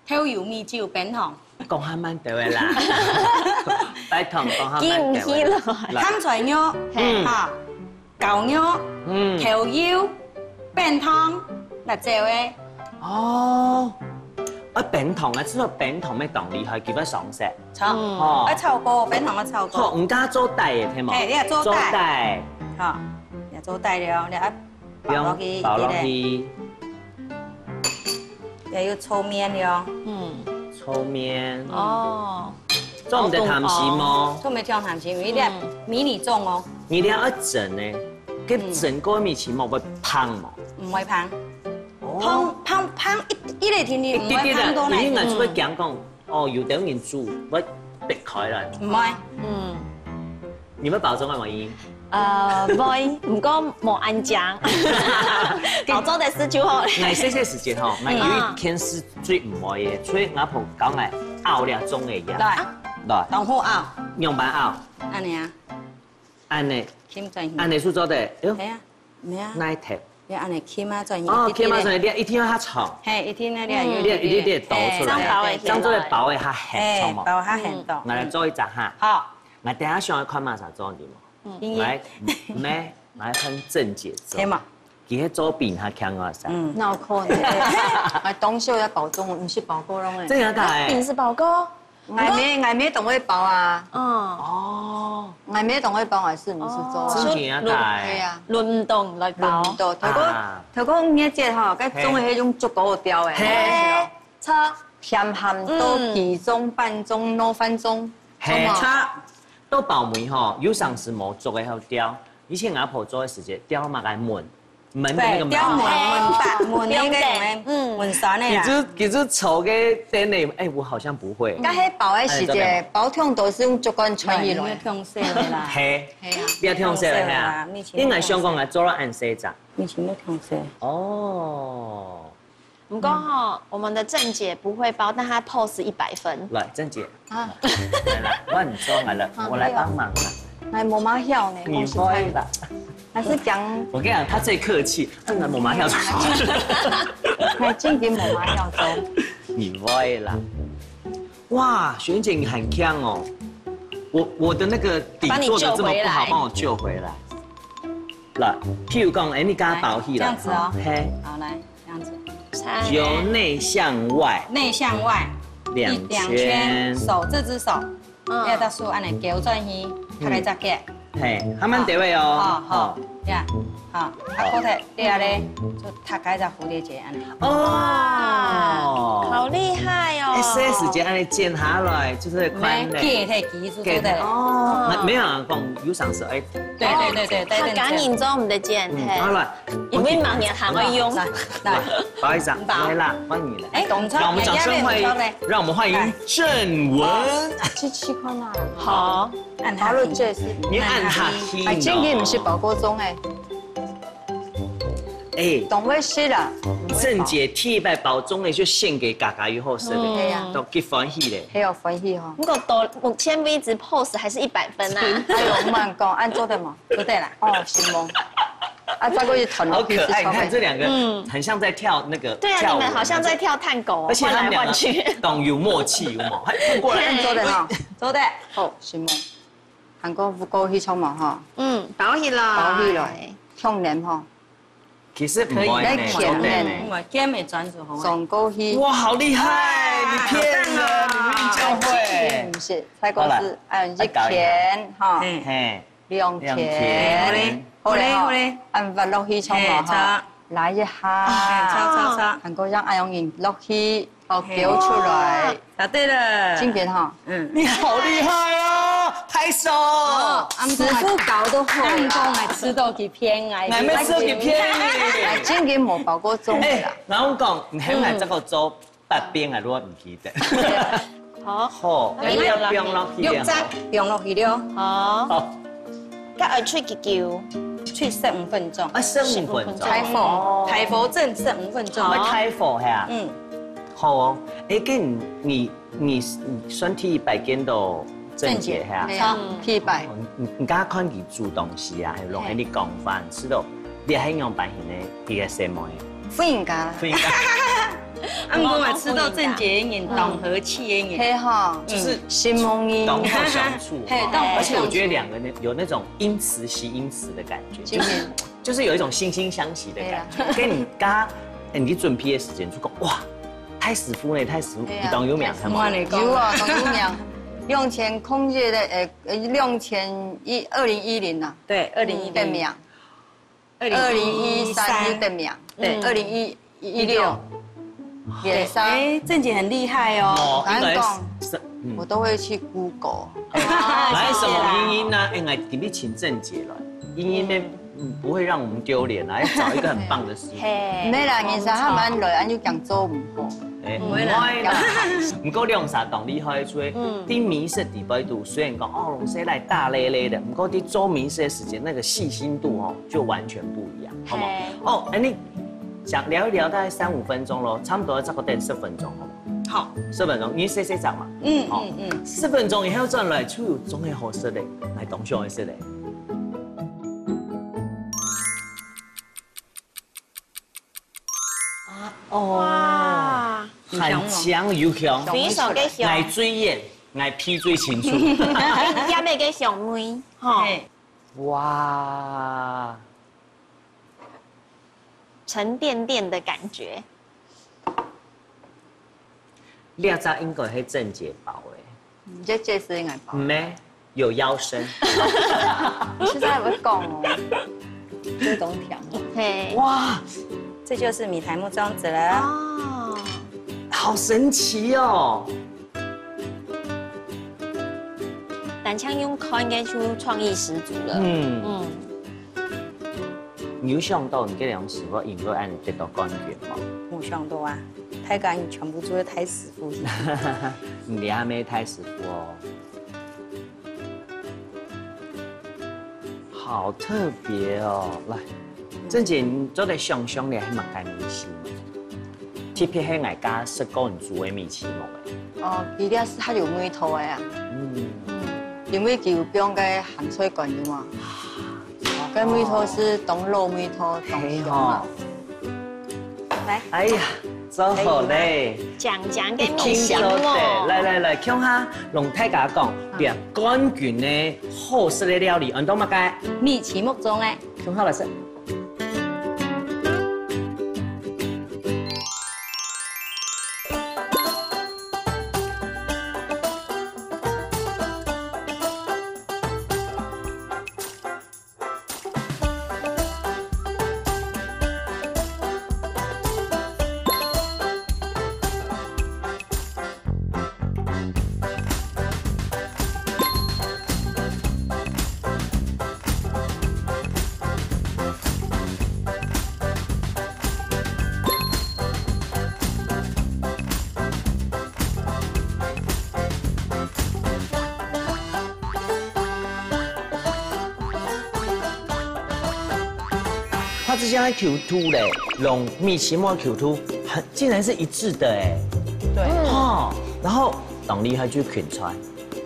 豆油、米酒、冰糖。講較慢兜仔啦。拜託，講較慢兜仔。記毋起來。來。鹹菜肉，嗯。哈，絞肉，嗯。豆油，冰糖，辣椒个。哦。啊，冰糖啊，知道冰糖乜當厲害，佢會上色。著。嗯。哦。愛炒過，冰糖愛炒過。好，毋加做底个，聽無？嘿，你愛做底。做底。好，你愛做底了，你愛包落去，用包落去。一个。 也有粗麵了。嗯。粗麵。哦。做毋得貪心哦。做毋得貪心，一粒迷你粽哦。你這愛蒸呢，該蒸過米篩目會芳無？毋會芳。哦。芳，芳，芳一，一个定定，毋會芳到哪。一滴滴啦，因為𠊎就會驚講， 哦，有兜人煮，會擘開來。毋會。嗯。你會包粽个無？呃，會，毋過無恁靚。包粽个時就好。𠊎細細時節吼，𠊎有一件事最毋會个，所以𠊎婆教𠊎拗這粽个呀。來。來。當好拗。仰般拗？恁樣啊。 恁呢，撳轉去。恁呢就做得，哎喲，係啊，係啊。哪一忒？你恁呢撳啊轉去，哦，一定撳啊轉去，你一定愛較長。嘿，一定愛這樣，嗯。有力，你，你，你倒出來，嘿，正包會起來。正做得包會較絚，嘿，著無？包較絚到。嗯。來做一隻哈。好。來，等下想要看麼儕做，對無？嗯。來，毋係，來看鄭姐做。係嘛？佢係做比較強个噻。嗯。哪有可能？𠊎當少在包粽，毋識包過粽个。真的假的？你毋識包過？ 𠊎姆，𠊎姆當會包啊。嗯。哦。𠊎姆當會包，𠊎係毋識做啊。真的假的？係啊。輪毋到來包。輪毋到。頭過，啊。頭過五月節吼，該粽个係用竹篙吊个。嘿。著。甜鹹都，嗯。粄粽、粄粽、糯飯粽，嘿。著無？著。到包尾吼，有成時無竹个好吊，以前阿婆做个時節，吊麼个門。 門的那個門。對，吊門，門把，門那個門，嗯。門閂的啦。其實，其實炒个等呢，哎，我好像不會。該係包个時節，哎，做得嗎？包通都係用竹竿穿起來。你要通色的啦。嘿，嘿啊。你要通色的，嘿啊。通色的啦，你請你應該想講來做了恁細隻。你請你通色。哦。不過哈，我們的鄭姐不會包，但她 pose 一百分。來，鄭姐。啊。來，來，我很重來了，啊，我來幫忙了。哎，無麼曉呢，你恭喜他。會吧？還是講，我跟你講，他最客氣，嗯，無麼曉。哎，正經無麼曉做。你會啦。哇，璇姐你很強哦。我，我的那個底做得這麼不好，幫你救回來。幫我救回來。來，譬如講，哎，你剛剛包起來，這樣子哦。嘿。好，來。 這樣子。由內向外。內向外。兩圈。兩圈，手，這隻手，嗯。這隻手恁呢，勾轉去，嗯。拍開隻結。嘿，還蠻對位哦。好，好，哦。呀，好，啊，好。過頭，對啊咧，就拍開隻蝴蝶結恁呢。哦。好厲害哦。哎，這時間恁呢剪下來，就是寬的。結，嘿，結就做得了。結，哦。沒，沒有人講有上色，哎。對，對，對，對，對，對。他趕緊做我們的剪，嗯，嘿。好了。 因為盲人還會用。來，來，來，不好意思啊，你包。來啦，換你了。哎，動作，讓我們掌聲歡迎，也，也沒有錯嘞。讓我們歡迎鄭文。試試看啊。好。包了這是。你按下去哦。哎，今天毋係包過粽哎。哎。當會食啦。鄭姐第一擺包粽哎，就獻給嘎嘎與後生的，嗯。對呀。都幾歡喜嘞。還有歡喜吼。不過到目前為止，pose還是一百分啊。哎喲，毋敢講，恁做得無？做得啦。哦，承蒙。 啊，再過去彈。好可愛，你看這兩個，嗯。很像在跳那個，對啊，跳舞。你們好像在跳探戈，而且他們兩個換來換去。當有默契，有無？還過來。嘿。做得哈。做得。好，承蒙。還過，毋過去唱嘛哈。嗯，包起來。包起來，向前哈。其實毋會呢，可以，做得呢。毋會，肩尾轉就好了。轉過去。哇，好厲害！哎，你騙人，好棒哦。你明明就會。毋係，再過來。是，嗯，一拳哈。嘿。嘿。兩千。兩千。好嘞，好嘞，好嘞。恁滑落去，沖落去，嘿，好。拉一下。嘿，好，好，好。還過讓恁樣落去，哦，嘿。攪出來。答對了。正經哈。嗯。你好厲害啊！拍手。哦，師傅搞得好。暗光來吃到幾片啊，還沒吃到幾片呢。哎，正經無包過粽啦。哎，老公講，你還買這個粥， 八邊啊，如果毋記得。好。好，哎，你要放落去了。六隻放落去了。好。好。該愛炊幾久？炊十五分鐘。啊，十五分鐘。大火，哦。大火蒸十五分鐘哦。愛大火係啊？嗯。好哦。哎，該你，你，你，你算第一擺見到鄭姐係啊？鄭姐，係啊，第一擺。哦，你，你，你剛剛看佢煮東西啊，還有弄恁樣講法，嗯。吃到，你還有白天呢，一個什麼？婦人家啦。婦人家。 啊，毋過嘛，吃到鄭姐个人，當和氣个人。係吼，就是嗯，承蒙你。當好相處，嘿，當好相處。而且我覺得兩個人有那種因慈惜因慈的感覺，就是，真的。就是有一種惺惺相惜的感覺。對啊。跟你剛剛，哎，你準備的時間就講，哇，太師傅呢，太師傅，對啊，你當有名，太師傅。有啊，當有名。兩千空一个，呃，呃，兩千一，二零一零啊，對，二零一零。得名。 二零一三。二零一三就得名，對，嗯。二零一六。也是啊。哎，鄭姐很厲害哦。哦，應該是，難講，嗯。我都會去Google。啊，來，什麼原因呢？謝謝啦。應該今日請鄭姐來，因為，嗯。嗯，不會讓我們丟臉啊，要找一個很棒的師傅。嘿。沒啦，人家他們來，俺就講做毋好。哎，毋會啦。毋會啦。毋過兩儕當厲害，所以，嗯。在美食裡背肚，雖然講，哦，攏係來大咧咧的，毋過在做美食的時間，那個細心度，哦，就完全不一樣。 好無？嘿。哦，恁樣講，聊一聊大概三五分鐘咯，差不多再過等十分鐘，好無？好。十分鐘，因為細細隻嘛。嗯，好。嗯，嗯。十分鐘以後轉來，就有種个好食个，來當想好食个。啊，哦。哇。很香哦。香又香。非常个香。𠊎最愛，𠊎鼻最清楚。哎，也係个香味，吼。嘿。 哇。沉甸甸的感覺。這隻應該係鄭姐包个。嗯，這，這係𠊎包。毋係，有腰身。你實在會講哦，這種甜哦。嘿。哇，這就是米苔目粽子了。哦。好神奇哦。 單淨用看个就創意十足了。嗯。嗯。你有想到你這兩師傅因為恁樣得到冠軍無？無想到啊，大家全部都係大師傅。你還無大師傅哦。 好特別哦！來，鄭姐，你做得想像你係麼个味緒無？特別係𠊎家食過你煮个米苔目个。哦，佢這係較有味道个啊。嗯。嗯，因為佢有放該鹹菜乾油嘛。該味道係當老味道，當香啊。嘿吼。 來。哎呀，做好咧。講講个米苔目。一定做得。來來來，共下摎大家講，嗯。這冠軍个好食个料理，安到麼个？米苔目粽个。共下來食。 佢這下个Q two咧，摎米苔目个Q two，很，竟然是一致的哎。對。哦，然後當厲害就係芹菜。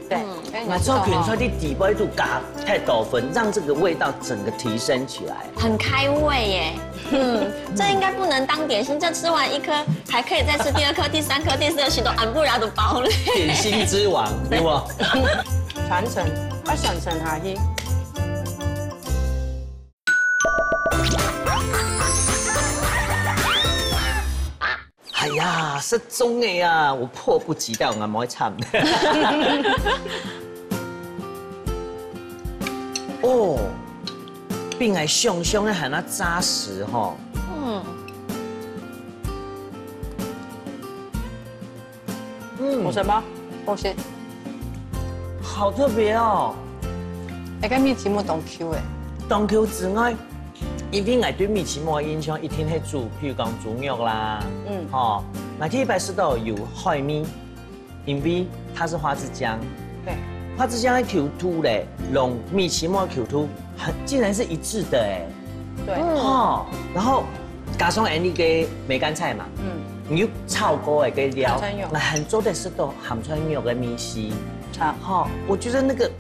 對，嗯。𠊎做芹菜，你底背都加忒多粉，讓這個味道整個提升起來。很開胃耶。嗯，這應該不能當點心，這吃完一顆，還可以再吃第二顆、第三顆、第四顆，食到暗晡夜都飽了。點心之王，有無？傳承，要傳承下去。 哎呀，失蹤了呀！我迫不及待，𠊎愛慘。哦，比𠊎想像个還要扎實吼。嗯。嗯。好吃嗎？好吃。好特別哦。哎，該米篩目當Q欸。當Q之外，因為𠊎對米篩目个印象一定係煮，譬如講豬肉啦，嗯。吼，𠊎第一擺食到有海味， 因為它是花枝漿。對。花枝漿个Q度咧，同米篩目个Q度很，竟然是一致的欸。對。嗯。哦，然後加上𠊎俚个梅乾菜嘛，嗯。你又炒過欸个料，鹹菜肉。𠊎還做得食到鹹菜肉个味緒。好。吼，我覺得那個，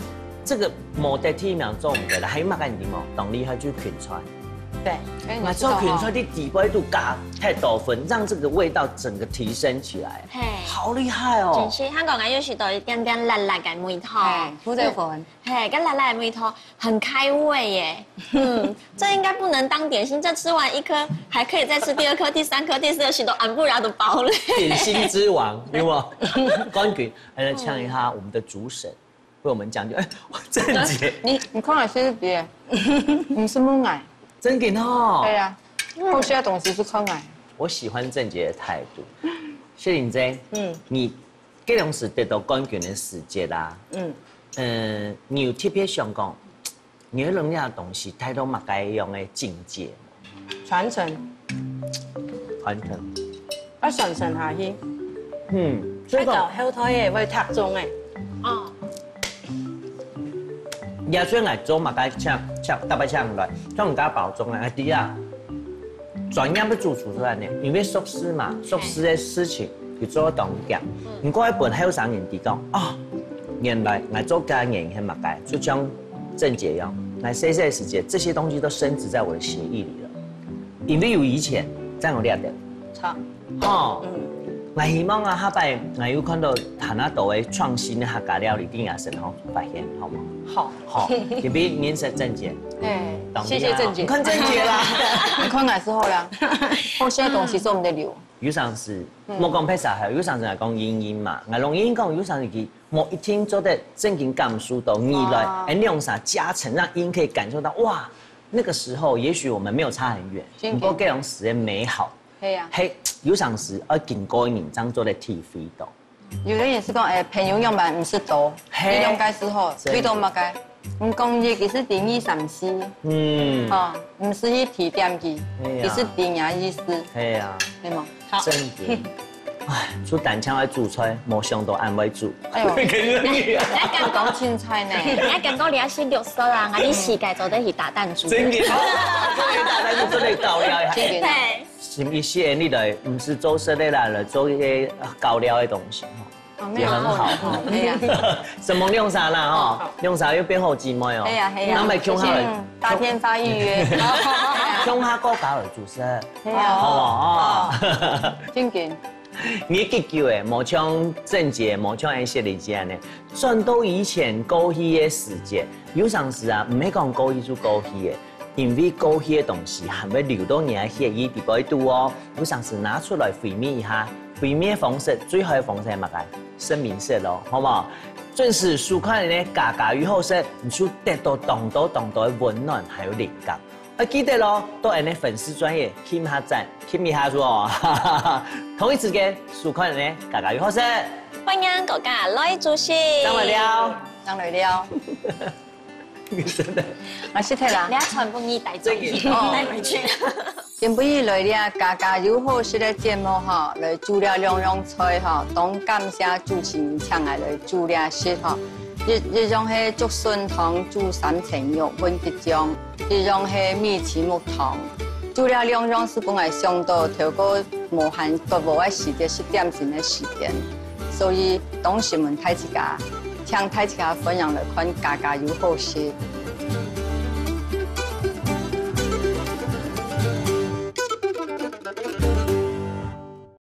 這個無得第一名做毋得啦，還有麼个你知無？當厲害就係芹菜。 對，哎，𠊎做芹菜，你知道吼。你底背都加太多粉，讓這個味道整個提升起來，嘿。好厲害哦！真係，還講𠊎有食到一點點辣辣个味道。哎，胡椒粉。嘿，該辣辣个味道很開胃耶。嗯，這應該不能當點心，這吃完一顆，還可以再吃第二顆、第三顆、第四顆，食到暗晡夜都飽了。點心之王，有無？冠軍，來，來嗆一下我們的主審。 為我們講究。哎，鄭姐，你，你看𠊎係別，你係問𠊎。真的哦。對啊，好食个東西係看𠊎。我喜歡鄭姐的態度。雪玲姐，嗯。你這兩時得到冠軍个時節啊，嗯。呃，你有特別想講，你个能量个東西帶到麼个樣个境界？傳承。傳承。愛傳承下去。嗯，所以講，愛到後代个會讀中个。哦。 也算來做麼个請，請，特別請來，像人家包裝啊，哎，對啊，專業个主廚出來呢，因為熟事嘛，熟事个事情，佢做到當強。嗯。毋過愛分後生人知講，哦，原來𠊎做家人係麼个，就像鄭姐一樣，𠊎細細个時節，這些東西都深植在我的血液裡了。 因為有以前，正有這點。著。吼。嗯。𠊎希望啊，下擺𠊎有看到還較多个創新个客家料理，一定也先好發現，好無？好。好，特別認識鄭姐。哎，當厲害哦。謝謝鄭姐。你看鄭姐啦。你看𠊎係好啦，好食个東西做毋得留。有常時，嗯。莫講別儕，有常時來講，英英嘛，𠊎攏英講，有常時佢 無一定做得真正感受到，你來，哇。哎，兩儕加成，讓音可以感受到，哇，那個時候也許我們沒有差很遠，真的。不過各種時間美好，係啊。嘿，有常時愛經過人正做得體會到。有个人係講，哎，朋友樣般毋識多，嘿。你兩個時候，真的。遇到麼个？你講一，佢係第二三四，嗯。吼，毋使去提點佢，係啊。佢係第二意思，係啊。係無？ 好。真的。唉，就單淨愛煮菜，無想到恁會煮。哎喲。可以可以。你還講講青菜呢？你還講講你愛食綠色啊，啊，你世界做得去打彈珠。真的，哦，做得打彈珠，做得搞料呀。真的。對。什麼一些你來，毋係做食个啦，來做一些，啊，搞料个東西，吼。哦，也很好。哦，對呀。什麼兩儕啦，吼，好。兩儕又變好姊妹哦。對呀，對呀。那麼共下來，嗯，打電話預約。共下過搞來煮食。 係啊。好無？哦。正經。你幾久誒，無像鄭姐，無像恁雪玲姐呢，轉到以前過去个時節，有常時啊，毋係講過去就過去誒，因為過去个東西還會留到你个血液裡背肚哦。有常時拿出來回味一下，回味个方式，最好个方式係麼个？實名制咯，好無？準時收看个家家有好食，你就得到當多當多个溫暖還有靈感。 愛記得哦，到𠊎等个粉絲專頁撳下讚，撳一下仔哦。同一時間收看𠊎等个家家有好食。歡迎大家來煮食。正來尞。正來尞。你真的，啊，係忒啦。你還傳分你帶轉去，真的。哦。帶回去。今晡日來這家家有好食个節目吼，來煮了兩樣菜吼，當感謝主持人請𠊎來煮這食吼。一，一樣係竹筍湯煮三層肉搵桔醬， 一樣係米篩目湯。煮了兩樣係分𠊎想到頭過無閒，都無愛時間食點心个時間。所以當承蒙大自家，請大自家歡迎來看家家有好食。